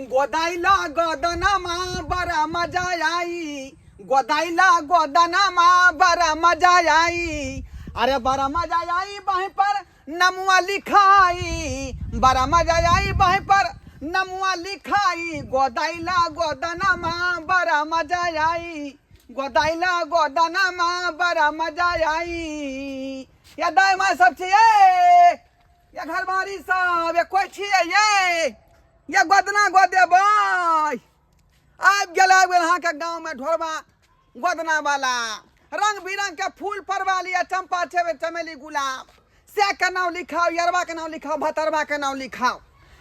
गोदाइला गोदनामा बड़ा मजा आई, गोदाइला गोदनामा बड़ा मजा आई। अरे बड़ा मजा आई बही पर नमुआ लिखाई, बड़ा मजा आई बही पर नमुआ लिखाई। गोदाइला गोदनामा बड़ा मजा आई, गोदाइला गोदनामा बड़ा मजा आई। या दाई माँ सब छी ये, या घरबारी सब, या कोई छी ये, या गोदना गोदेबै। आबि गेल, आबि गेल अहाँके गाँवमे ढोरबा गोदना वाला। रंग बिरंग के फूल परवा लिअ, चंपा छेबै चमेली गुलाब, से के नाम लिखाउ, यरबा के नाम लिखाउ, भतरबा के नाम लिखाउ,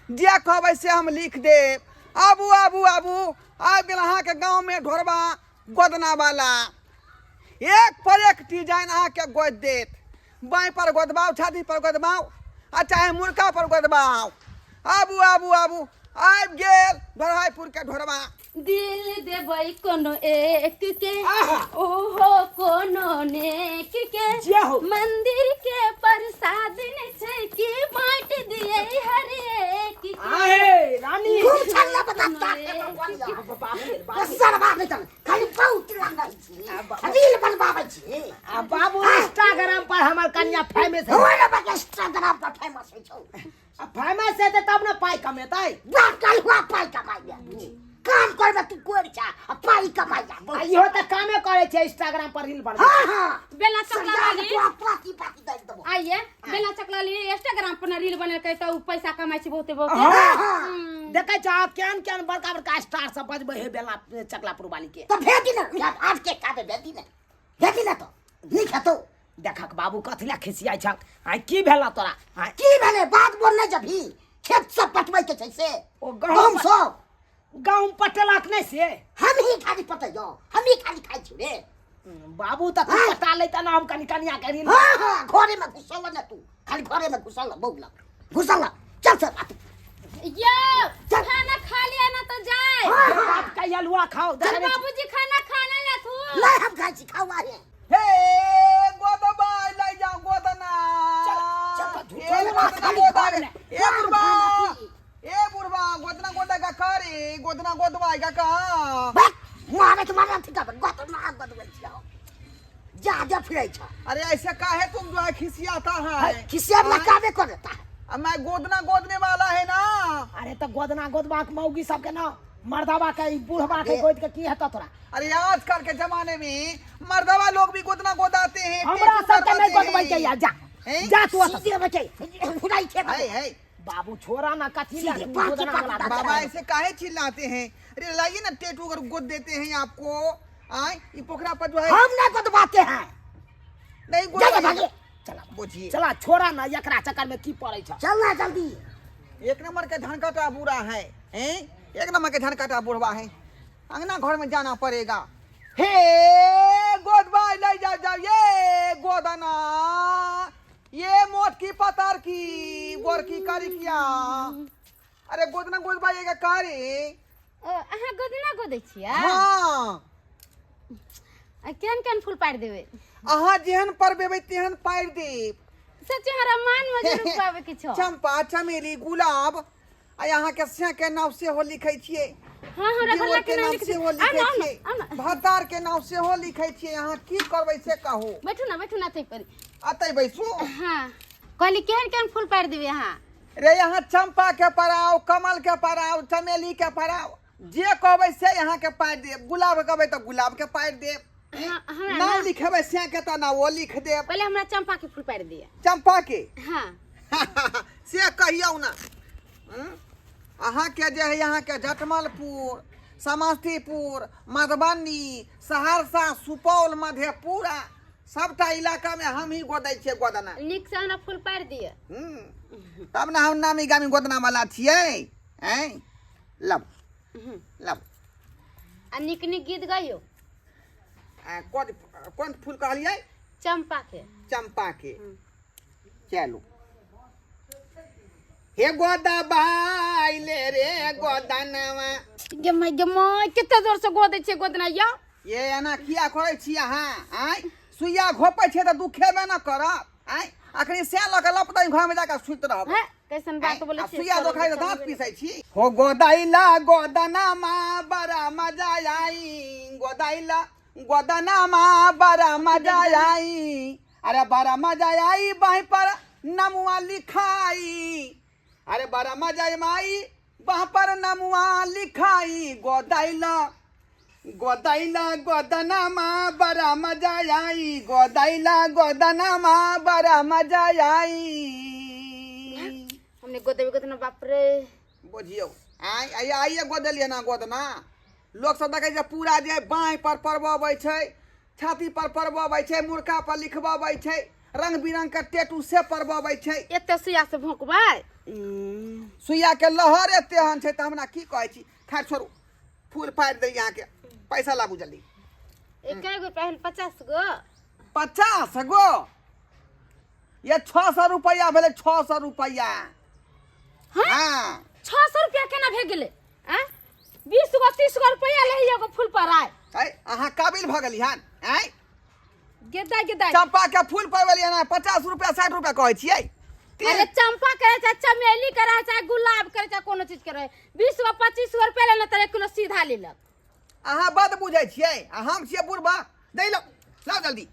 जे कहबै से हम लिख देब। आबू आबू आबू, आबि गेल अहाँके गाँवमे ढोरबा गोदना वाला। एक पर एक डिजाइन अहाँके गोदि देत। बाँहि पर गोदबाउ, छाती पर गोदबाउ, आ चाहे मुर्का पर गोदबाउ। आबू आबू आबू, आबि गेल ढोरहाइपुर के ढोरबा। दिल देबै कोनो एक के, आहा। ओहो कोनो नेक के, जय हो। मंदिर के प्रसाद ने छै कि बांट दिए हर एक के। आहे रानी खूब छल्ला बता कोनो एक के। बाप रे बाप। सरवा नहीं चल खाली बहुत रंगै छी, रील बनबाबै छी। आ बाबू, इंस्टाग्राम पर हमर कन्या फेमस है। होय रे बा, इंस्टाग्राम पर फेमस होइ छौ। आ फेमस हेतै तब ने पाइ कमेतै। बाप काल हुआ पाइ कमाइ ले, काम करबे तू कोर छा आ पाइ कमाइ जा। आ इहो तऽ कामे करै छै, इंस्टाग्राम पर रील बनबै। हाँ हाँ, बेला चकला सरदार वाली तोरा पाती पाती दै देबो। आइए बेला चकला ली इंस्टाग्राम पर ना रील बनेलकै तऽ उ पैसा कमाइ छै बहुते बहुते। हाँ। हाँ। देखै छ केहन केहन बड़का बड़का स्टार सब बजबै है बेला चकलापुर वाली के। तऽ भेजी ने आज के काबे, भेजी ने, भेजी ने तो नीक हेतौ। देखक बाबू, कथी लए खिसियाइ छक? आइ की भेला तोरा आइ? की भेलै बात बोल नहि जबही, खेत सब पटबै के छै से। ओ गहूम गहूम सब गहूम पटेलक नहि से? हम ही खाली पटैयो, हम ही खाली खाइ छी रे। बाबू तऽ तू पटा लैता ने, हम कनि कनिया के रील। हाँ हाँ, घरे में घुसल ने तू, खाली घरे में घुसल, बौला घुसल। चल चल आ तू। यो खाना खा लिया ना तो जाए। हाँ हाँ, बाप का हलुआ खाओ। चल बाबूजी, खाना खाना ले तू। नहीं हम खाइ छी, खाऊ आहे। हे गोदबा लय जाओ गोदना। चल, चल, झूठो ए लगा, गोदना खाली गोदा घर में। ए बुढ़बा, ए बुढ़बा, गोदना गोदा का करे गोदना गोदवा का का बक मारे तुम्हारे अथी का गोत ना गोदबै छियो, ज्यादा फिरै छ। अरे ऐसे काहे तुम जो है खिसियाता है? खिसिया वाला कामे कर देता है। अब मैं गोदना गोदने वाला है ना। अरे तऽ गोदना गोदबाक मौगी सबके ना, मर्दबा के ई बूढ़बा के गोद के की हेतौ तोरा? अरे आजकल के जमाने में मर्दवा लोग भी गोदना गोदाते हैं। हमरा टेटू सबके नहि करवाते गोदबै के हैं। या जा। हैं? जा तू ओतऽ। सीधे बचे फुराई छे। है है बाबू, छोड़ा ना, कथी लए सीधे पाँच गोदना पाँच वाला पाँच। बाबा ऐसे काहे चिल्लाते हैं? अरे लाइए ना टेटू, अगर गोद देते हैं आपको। आए ये पोखरा पर जो है हम नहीं गोदवाते हैं। नहीं जा जा गोदवाइए। भागे। चला बुझिए। चला, छोड़ा ना, एकरा चक्कर में की पड़ै छ? चल ना जल्दी। एक नंबर के झनकटा बुढ़ा है, हैं? एक नंबर के झनकटा बुढ़वा है, अंगना घर में जाना पड़ेगा। हे गोद भाई ले जाओ जाओ ये गोदना, ये मोट की पतार की गोर की कारी किया। अरे गोदना गोद भाई का कारी। ओ अहाँ गोदना गोदै छियै? हाँ। आ केहन केहन फूल पारि देबै? अहाँ जेहन परबेबै तेहन पारि देब। सच हमरा मान में जरूर पाबै के छौ। चंपा चमेली गुलाब, आ यहाँ के से के नाम सेहो लिखै छियै। हाँ, हमरा देवर घरला के के नाम नाम लिख सेहो दे। लिखै आउ ना, छियै, आउ ना। भतार के नाम सेहो लिखै छियै। अहाँ की करबै से कहू। बैठू ना, बैठू ना तै पर। अतै बैसू। हाँ, कहली केहन केहन फूल पारि देबै अहाँ? रे यहाँ चंपा के पराओ, कमल के पराओ, चमेली के पराओ, जे कहबै से यहाँ के पारि देब। गुलाब कहबै तऽ गुलाब के पारि देब। हाँ, हमरा नाम ना लिखेबै से के तऽ ना वो लिख देब। पहिले हमरा चंपा के फूल पारि दिअ। चंपा के? हाँ। से कहियौ ना। अहाँके जे है अहाँके जटमलपुर, समस्तीपुर, मधुबनी, सहरसा, सुपौल, मधेपुरा सबटा इलाकामे हम ही गोदै छियै गोदना। नीक से हमरा फूल पारि दिअ। तब ने हम नामी गामी गोदना वाला छियै। आँय लब लब। आ नीक नीक गीत गइयो। आ, कोन कोन फूल कहलियै? चंपा के। चंपा के। चलू हे गोदा बाइले रे गोदनवा। गे my, गे my, कते जोर से गोदै छै गोदना यौ। ये एना किया करै छी अहाँ? आँय, सुइया घोपै छियै तऽ दुखेबे न करत। आँय अखनी सएह लऽ कऽ लपतै घरमे जाकऽ सुति रहब। हैं कैसन बात बोलै आ छी? सुइया दऽ खाइ दाँत पीसै छी। हो गोदैला गोदना माँ बड़ा मजा आई, गोदैला गोदना माँ बड़ा मजा आई, अरे बड़ा मजा आई बाँहि पर नमुआ लिखाई, अरे बड़ा मजा आई बाँह पर नमुआ लिखाई, गोदैला गोदैला गोदना माँ बड़ा मजा आई, गोदैला गोदना माँ बड़ा मजा आई। हमने गोदेबे गोदना बाप रे। बुझियौ आइ आइ आइए गोदलियै ना गोदना। लोक सब देखै छै पूरा जे बाँहि पर परबबै छै, छाती पर परबबै छै, मुर्खा पर लिखबबै छै, रंग बिरंग के टेटू से परबबै छै। एते सुइया से भोंकबै? सुइया के लहर एते हन छै तऽ हमरा की कहै छी। खैर छोड़ू, फूल पारि दै अहाँके, पैसा लाबू जल्दी। एक गो पहल 50 गो। 50 गो? ये 600 रुपया भेलै, 600 रुपया। हाँ। 600 रुपया केना भे गेलै? आँ 20 गो 30 गो रुपया ले एगो फूल पर आय। ऐ अहाँ काबिल भऽ गेली हन? ऐ गेदा गेदा चंपा के फूल परवलियै ना 50 रुपया 60 रुपया कहै छियै। अरे चंपा करे चाहे चमेली करे चाहे गुलाब करे चाहे कोनो चीज करे, 20 गो 25 गो रुपया लेना तऽ 1 किलो सीधा लेलक। अहाँ बड बुझै छियै आ हम छियै बुढ़बा। दै लो, लाउ जल्दी।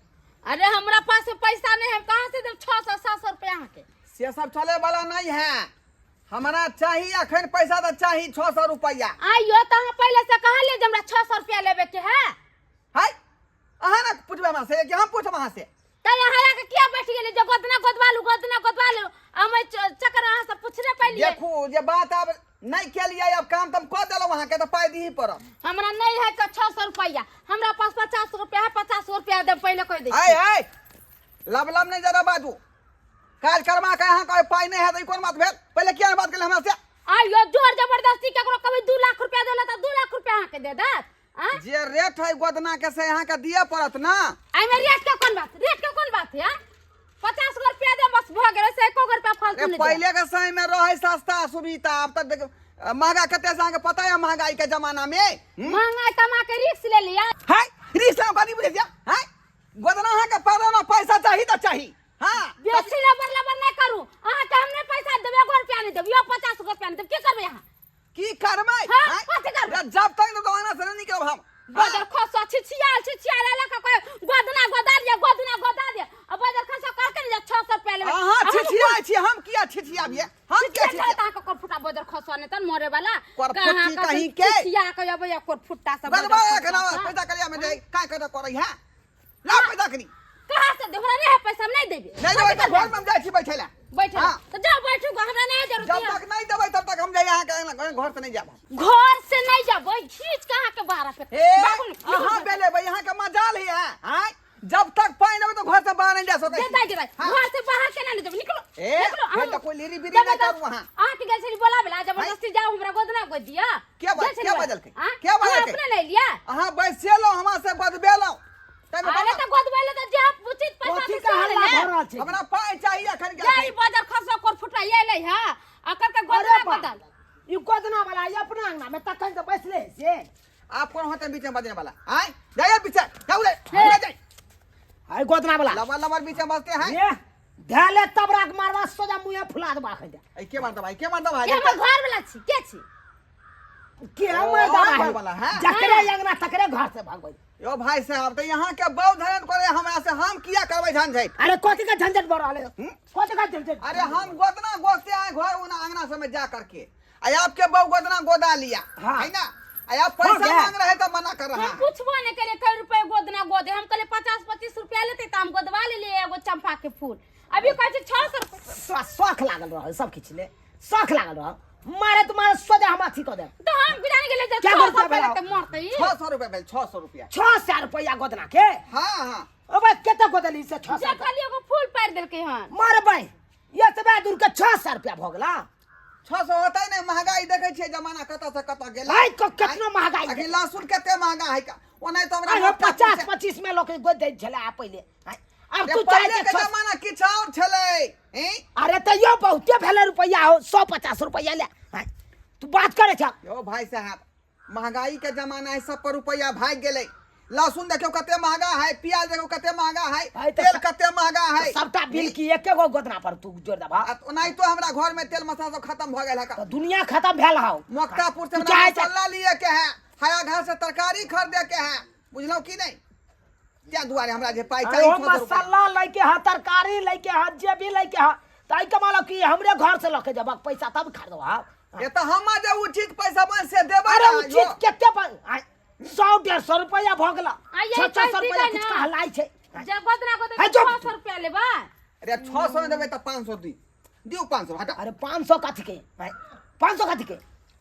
अरे हमरा पास पैसा नहीं है, हम कहाँ से देब 600 700 रुपया अहाँके? से सब चले वाला नहीं है, हमरा चाही अखन पैसा तऽ चाही 600 रुपया। आइयो तऽ अहाँ पहिले से कहलियै जे हमरा 600 रुपया लेबे के है। है अहाँ ना पूछबै हमरा से कि हम पूछब अहाँ से? तऽ अहाँ आके किया बैठ गेलियै जे गोदना गोदवा लू, गोदना गोदवा लू? हम एहि चक्कर अहाँ से पूछने पड़लियै। देखू जे बात आब नहीं केलियै, अब काम तऽ हम कऽ देलहुँ अहाँके, तऽ पाइ दिही पड़त। हमरा नहीं है के 600 रुपया, हमरा पास 50 रुपया है, 50 रुपया देब पहिले कहि दै छी। आय आय लब लब नहीं जरा बाजू, काज करवा के अहाँ कहै पाइ नहीं है तऽ ई कोन बात भेल? पहिले किया नहीं बात केलियै हमरा से? आइयो जोर जबरदस्ती केकरो कभी 2 लाख रुपया देला तऽ 2 लाख रुपया अहाँके दे देत? आँ? जे रेट है गोदना के से अहाँके दिअ पड़त ना। एहिमे रेट के कोन बात, रेट के कोन बात है? 50 गो रुपया दे बस भऽ गेलै, से एको गो रुपया फालतू अरे नहि देब। पहिले के समय में रहे सस्ता सुविधा, आब तऽ देख महंगा कते से अहाँके पता है महंगाई के जमाना में। महंगाई तऽ अहाँके रिक्स ले लिया। है रिक्स लेब कथी बुझै छियै? है गोदना अहाँके पड़ल ना, पैसा चाही तऽ चाही। हाँ बेसी लबर लबर नहि करू, अहाँके हम नहि पैसा देब, एगो रुपया नहि देब, यो 50 गो रुपया नहि देब। की करबै अहाँ? की करबै? हाँ, हैं? कथी करबै? जब तक ने दोकान से नहीं निकलब हम। बदर खसो छिछियाल छिछियाल लऽ कऽ कोइ गोदना गोदा दिया, गोदना गोदा दिया, आ बदर खसो करके ने 600 रुपया लेबै। अहाँ हम छिछियाइ छी, हम किया छिछियाबियै? हम किया छिछिया छिछिया? अहाँके कोरफुटा बदर खसो नहि तऽ मरे वाला। कोरफुट्टी कहीं के? छिछिया के अबैया कोरफुट्टा सब बदर गदबा खसो एखन सब। पैसा करिया में जाई, काय करै करै है? ला पैसा कनी। कहाँ से देब? हमरा नहीं है पैसा, हम नहीं देबे। नहीं देबै तऽ घर में हम जाइ छी बैठै ला। बैठे हाँ। तो जाओ बैठू, हमरा नहीं जरूरत जब है। तक नहीं देबै तब तक हम जाइ अहाँके घर से नहीं जाब। घर से नहीं जाबै, घीच के अहाँके बाहर फेंक। ए, बाबू ने, अहाँ बेलेबै, अहाँके मजाल है, आँय? जब तक पानि देबै तऽ घर से बाहर नहीं जा सकै जे छी। दाइ, जे दाइ, हाँ। घर से बाहर केना नहीं जेबै? निकलो, ए, निकलो, फेर अहाँ- तऽ कोइ लीरी बीरी जबरदस्त- नहि करू अहाँ। अहाँके गेल छली बोलाबै ला, जबरदस्ती जाउ हमरा गोदना गोद दिअ। के गेल छली के बोला- बजलकै? आँ? के बजलकै? अहाँ अपने नहीं लिया? अहाँ बैसेलहुँ, हमरा से गोदबेलहुँ। ताहिमे अरे बाबा- तऽ गोदबेलहुँ तऽ जे उचित पैसा कथी से के हल्ला ले। भऽ रहल छै? हमरा पाइ चाही एखन के जे ई एखन। बजर खसो कोर फुटा एलै हँ, आ करके अरे गोदना बा, गोदल। ई गोदना वाला ई अपना अंगना में तखन से बैसले है से। आप कौन होते हैं बीच में बजने वाला? आय जाइए पीछे, जाओ रे, हमरा जाइए। हाय गोदना वाला। लबर लबर बीच में बजते हैं। ये धैले तबराक मारवा सोजा मुँहे फुला देबा खै दे। ऐ के मारता भाई, के मारता भाई? के हमर घर वाला छी, के छी? के ओ, हमर दबा घर वाला है। जकरे अंगना तकरे घर से भागबै। यो भाई साहब तो यहाँ के बहुत झंझट करे हमरा से, हम किया करबै झंझट? अरे कथी के झंझट बढ़ रहल है? कथी के झंझट? अरे हम गोदना गोदते आए घर उना अंगना सब में जा करके, आ आपके बहु गोदना गोदा लिया। हाँ। है ना? आ आप पैसा हो गया। मांग रहे तो मना कर रहा हम है। पूछबो नहीं करे कई रुपए गोदना गोदे, हम कहले 50-25 रुपया लेते तो हम गोदवा ले लिए एगो चंपा के फूल। अभी कहै छै 600 रुपया। शौख लागल रह सब किछु ले, शौख लागल रह, मारे तुम्हारे सोजा हम अथी कऽ देब। तो हम जान गेलै जे क्या 600 रुपया रुपया भेल? लेते मरतै ई। 600 रुपया भेल, 600 रुपया। 600 रुपया गोदना के? हाँ, हाँ। ओ भाई कते गोदली से 600 जे रुपया? खाली एगो फूल पारि देलकै हन। मारबै एतबे दूर के 600 रुपया भऽ गेला। 600 होतै नहि, महंगाई देखै छियै जमाना कतऽ से कतऽ गेलै। भाई, केतनो महंगाई अखन लहसुन कते महंगा है का? ओनाहि तऽ हमरा अरे मोटा 50 पूछे। 25 में लोक गोद दै छलै आ पहिले। आँय, आब अरे तू चाहै पहिले छै के छह सौ- जमाना किछु आओर छलै, हैं? अरे तैयो बहुते भेलै रुपैआ हो, 150 रुपैआ ले। आँय, तू बात करै छ। यौ भाई साहब, महंगाई के जमाना है, सब पर रुपैआ भागि गेलै। लहसुन देखियो कते महंगा है, प्याज देखियो कते महंगा है, है तऽ तेल कते महंगा है। सबटा बिल की एके गो गोदना पर तू जोड़ देबा? आ ओनाहितो हमरा घर में तेल मसाला सब खत्म भऽ गेल है। तऽ दुनिया खत्म भेल हौ। मोक्तापुर से तू हमरा चाहे तऽ- मसाला लिए के है, हया घर से तरकारी खरीदे के है, बुझलहुँ की नहीं? त्या दुआरे हमरा जे पाइ अरे चाही ओ 600 रुपया। मसाला लैके है, तरकारी लैके है, जे भी लैके है, तऽ एहिके मतलब कि हमरे घर से लऽ के जेबक पैसा तब खरीदबा? ये तऽ हम जे उचित पैसा बन से देबै अरे ना, उचित यो। कते सौ 150 रुपया भऽ गेला। आ यही 600 पैसा रुपया है कुछ ना। कहलाइ छै। जब गोदना गोदना है, चुप। 600 रुपया लेबा। अरे 600 नहि देबै तऽ 500 दी दियौ, 500 हटा। अरे 500 कथी के? 500 कथी के?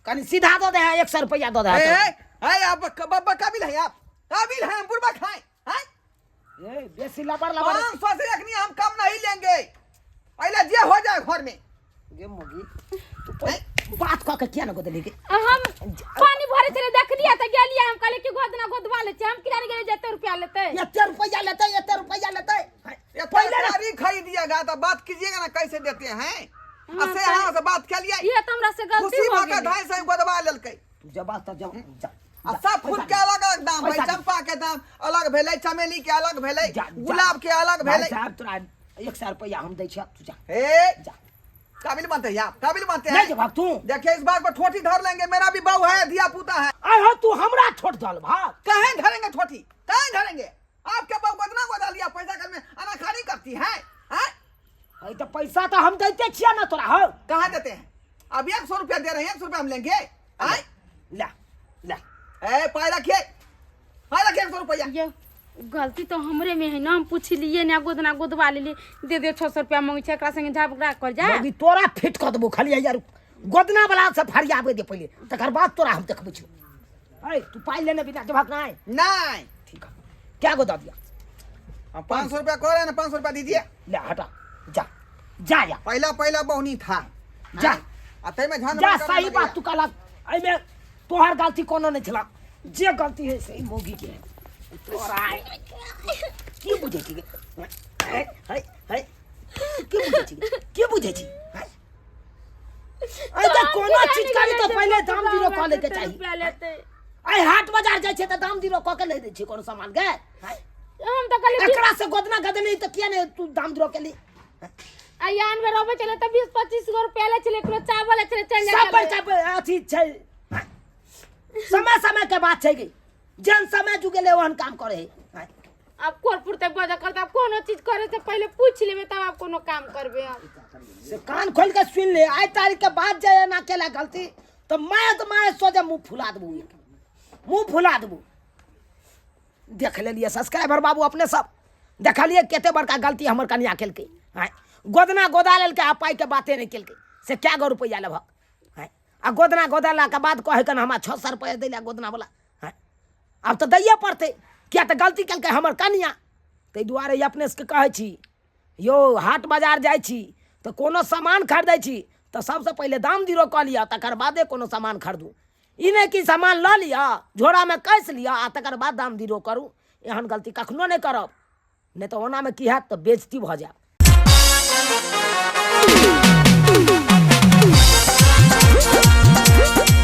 कनि सीधा दऽ दे, 100 रुपया दऽ दे। ए ए, आप बब्बा काबिल है, आप काबिल है, हम बुढ़बा खाए हैं? ए बेसी लबर लबर। 500 से अखनी हम कम नहीं लेंगे, पहले जे हो जाए घर में। गे मोगी, तू बात कऽ के किया ने गोदली के? हम पानी भरे छले, देखलिए तऽ गेलिए, हम कहलिए कि गोदना गोदवा ले छै, हम किया नहि गेलिए जते रुपया लेतै। एते रुपया लेतै, एते रुपया लेतै। ये पहिले ना- तरकारी खरीदिएगा तो बात कीजिएगा ना, कैसे देते हैं? हाँ, से यहाँ से बात के लिए ये तऽ हमरा से गलती खुशी हो भऽ के गेलै। 250 गोदवा लेलकै। तू जबा तऽ जब जा। आ जा, सब फूल पैसा के अलग अलग दाम है। पैसा दे। चंपा के दाम अलग भेलै, चमेली के अलग भेलै, जा, जा। गुलाब के अलग भाई भेलै। साहब, तोरा 100 रुपया हम दै छियौ, तू जा। ए जा। काबिल बनते हैं आप, काबिल बनते नहीं हैं। जवाब तू। देखिए, इस बात पर ठोठी धर लेंगे, मेरा भी बहू है, धिया पुता है। आय हो, तू हमरा छोट दल भाग। कहे धरेंगे ठोठी, कहे धरेंगे? आपके बहू गोदना गोदा लिया पैसा, घर में अनाखानी करती है, हैं? अरे तो पैसा तो हम देते छियै ना तोरा हो। कहाँ देते हैं? अब 100 रुपया दे रहे हैं, 100 रुपया हम लेंगे, हैं? ले ले। ए पाई रखिए, पाई रखिए, 100 रुपया। ये गलती तो हमरे में है ना, हम पूछलिए ना, गोदना गोदवा लेली, दे दे, 600 रुपया मांगे छै, एकरा संगे झगड़ा कर जा। मौगी तोरा फिट कऽ देबो खाली यार, गोदना वाला से फरियाबे दे पहिले, तकर बाद तोरा हम देखबै छियौ। अरे तू पाइ लेने बिना जवाब नहीं? नहीं। ठीक है, क्या गो दऽ दिया? हम 500 रुपया कह रहे हैं ना, 500 रुपया दीजिए। ले हटा, जा जा जा। पहला पहला बहुनी था। जा। आ तै में झन जा। सही बात तू कहलक, एहिमे तोहर गलती कोनो नहि छला, जे गलती है से ई मौगी के है। तोरा की बुझै छी गे? है है है, की बुझै छी गे? की बुझै छी है? अरे तऽ कोनो चीज करी तऽ पहिले दाम दिरो कऽ लैके चाही। रुपया लेतै। आइ हाट बाजार जाइ छै तऽ दाम दिरो कऽ के लै दै छै कोनो सामान गे है? हम तऽ कहलिए एकरा से गोदना गदली तऽ किया ने तू दाम दिरो केली? आ यान में रहबै छलै तऽ 20-25 गो रुपया लै छलै, किलो चावल लै छलै, चलि सब जाइ छलै। पैसा अथी छै, समय समय के बात छै गे, जेहन समय जुगेले ओहन काम करे है। आब कोर पुरते बजऽ करते, आब कोनो चीज करे से पहिले पूछि लेबै तब आब कोनो काम करबै हम। से कान खोल के सुन ले, आइ तारीख के बाद जे एना केला गलती तऽ मैं तऽ मैं सोचे मुँह फुला देबू, मुँह फुला देबू। देख लेलियै सब्सक्राइबर बाबू, अपने सब देखलियै कते बड़का गलती हमर कनिया केलकै। आँय, गोदना गोदा लेलकै आ पाइके बाते नहि केलकै, से कए गो रुपैआ लेबहक? आँय, आ गोदना गोदलाके बाद कहै कन हमरा 600 रुपैआ दै लए गोदना वाला। आँय, आब तऽ दैये पड़तै, किया तऽ गलती केलकै हमर कनिया। ताहि दुआरे अपने सबके कहै छी यौ, हाट बाजार जाइ छी तऽ कोनो सामान खरीदै छी तऽ सबसँ पहिले दाम दिरो कऽ लिअ, तकर बादे कोनो सामान खरीदू। ई नहि कि सामान लऽ लिअ, झोरामे कसि लिअ आ तकर बाद दाम दिरो करू। एहन गलती कखनो नहि करब, नहि तऽ ओनामे की हैत तऽ बेजती भऽ जायब।